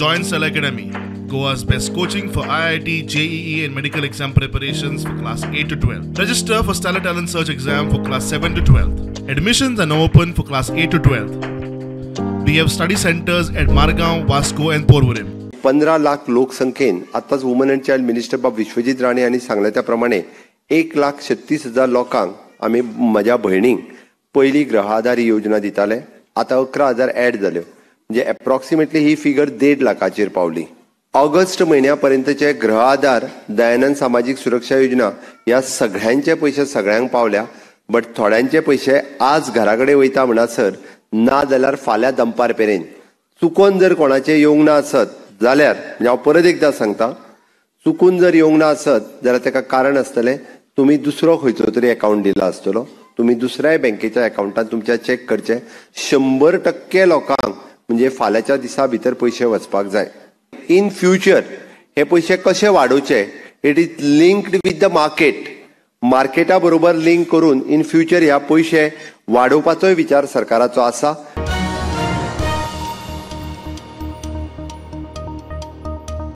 Join Stellar Academy, Goa's best coaching for IIT, JEE and medical exam preparations for class 8 to 12. Register for Stellar Talent Search exam for class 7 to 12. Admissions are now open for class 8 to 12. We have study centers at Margao, Vasco and Porvorim. 15 lakh लोकसंख्येन आतांच woman and child minister बाब विश्वजीत राणे हांणी सांगलें त्या प्रमाणे 1,36,000 लोकांक आमी म्हज्या भयणींक पयली गृह आधार ही योजना दिताले. आतां 11,000 ऍड जाल्यो, म्हणजे एप्रॉक्सिमेटली ही फिगर 1.5 लाखाचेर पावली. ऑगस्ट म्हयन्या पर्यंतचे गृह आधार, दयानंद सामाजीक सुरक्षा योजना ह्या सगळ्यांचे पयशे सगळ्यांक पावल्या, बट थोड्यांचे पयशे आज घरा कडेन वयता म्हणसर ना जाल्यार फाल्यां दनपार मेरेन चुकोन जर कोणाचे येवंक ना आसत जाल्यार, म्हणजे हांव परत एकदां सांगता, चुकून जर येवंक ना आसत जाल्यार ताका कारण आसतलें तुमी दुसरो खंयचो तरी एकावंट दिला आसतलो, तुमी दुसऱ्याय बँकेच्या एकावंटान तुमच्या चॅक करचें. 100% लोकांक म्हणजे फाल्यांच्या दिसा भितर पयशे वचपाक जाय. इन फ्युचर हे पयशे कशे वाडोवचे, it is linked with the market, मार्केटा बरोबर लिंक करून इन फ्युचर ह्या पयशे वाडोवपाचोय विचार सरकाराचो आसा.